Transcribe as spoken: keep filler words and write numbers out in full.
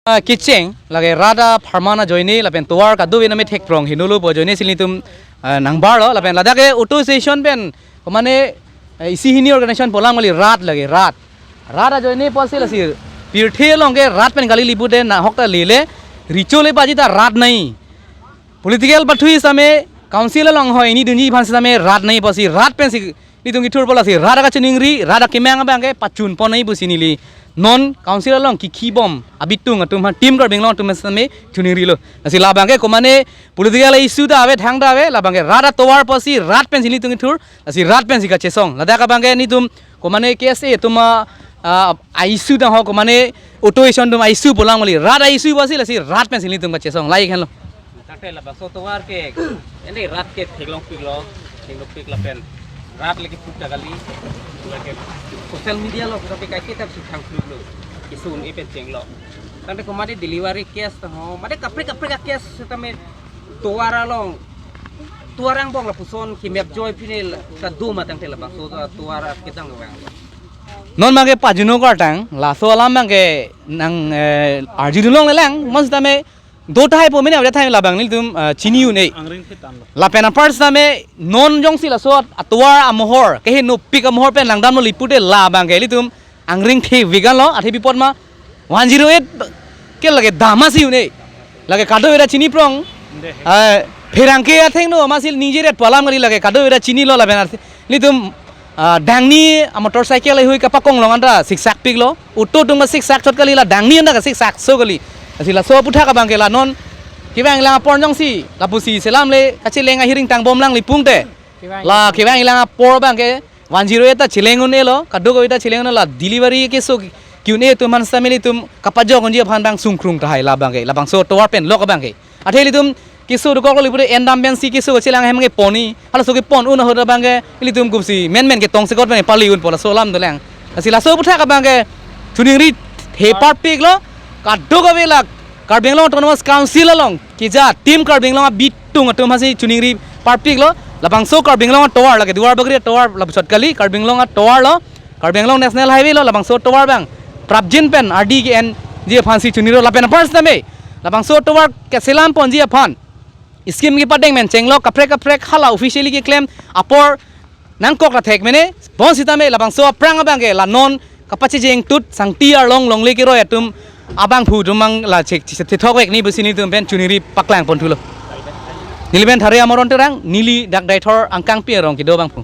Ah, kecheng, lake rat apharman ajoine, lapen tovar kadokave name thekprong hinolo pu ajoine si nelitum, ah, nangbarlo, lapen ladak ke auto station pen, komane, eh, isi hini organization pu alam kali, rat lake, rat. Rat ajoine pusi lasi, pirthe along ke rat pen kali, lipu de nahok ta lele, recho le baji ta rat nai. Political pathui sitame, council along hoi ni dunji aphan sitame rat nai pusi, rat pensi nelitum kethur pu lasi, rat akachiningri, rat akemang abang ke pachun pon nai pusi neli non council along kikhi bom abitung atum aphan, Team Karbi Anglong atum sitame chiningrilo. Lasi labang ke komane political issue ta ave, thang ta ave, labang ke rat atovar pusi, rat pensi nelitum kethur, lasi rat pensi kachesong. Ladak abang ke nelitum komane K S A atum a, a, a-issue ta ho, komane auto station atum a-issue pu alam kali, rat a-issue pusi, lasi rat pensi nelitum kachesong, lahei henlo. Tangte labangso tovar ke, ene rat ke theklongpiklo, theklongpik lapen rat lake puk ta kali, lake social media along tapi kaiketa si thangphliklo, keso un-e pen chenglo. Tangte komane delivery case ta ho, mane kaprek kaprek a-case sitame tovar along, tovar angbong lapuson kemap joy pine la, kadoma tangte labangso tovar kedang vang. Non abang ke pajunok artang, laso alam abang ke nang, eh, arjudun longle lang, mon sitame do tahai po mene avre thai labang nelitum, eh, chini un-e. Angring thitan lo. Lapen apar sitame non jongsi laso atovar amohor, kehenopik amohor pen langdamlo, lipu de labang ke nelitum angring the vegan lo, athe pi apot ma one zero eight ke lake dam asi un-e. Lake kadokave ta chiniprong. Nde. Ah, pherangke athengno masi ningje ret pu alam kali, lake kadokave ta chinilo lapen athe nelitum, ah, dangni a-motorcycle ahui kapakong along anta siksak piklo. Auto atum kasiksak chot kali, la dangni anta kasiksak so kali. Lasi laso aputhak abang ke la non kevang lang apor jongsi, lapusi selam le kacheleng ahiring tangbom lang, lipu te. Kevang la kevang lang apor abang ke one zero eight ta cheleng un-elo, kadokave ta cheleng un-elo, la delivery keso ki-un-e atum aphan sitame nelitum kapajok unji aphan abang sungkrung tahai labang ke, labangso tovar pen lok abang ke. Athe nelitum keso dokoklo, lipu de endam pensi keso kachelang ahem ke pon ni, halaso kepon un ahut abang ke nelitum gupsi menmen ketong sekot pen pali un pu laso alam dolang. Lasi laso aputhak abang ke chiningri the parpiklo, kadokave la Karbi Anglong Autonomous Council along keja Team Karbi Anglong abitung atum aphansi chiningri parpiklo. Labangso Karbi Anglong atovar, lake Duarbagori atovar lapuchot kali, Karbi Anglong atovar lo, Karbi Anglong National Highway lo, labangso atovar abang prapjin pen ardi ke-enji aphansi chiningrilo, lapen apar sitame labangso atovar kaselam ponji aphan scheme kepadeng pen chenglo, kaprek kaprek hala officially keklem apor nangkok ta thek mene, bonsitame labangso aphrang abang ke la non kapachejeng tut sangti arlong longle keroi atum abangphu atum abang la chek chethok vek ni pusi nelitum pen chiningri paklang pon thulo. Neli pen Thare Amoron Terang, neli dak Deithor Angkangpi arong kedo abangphu.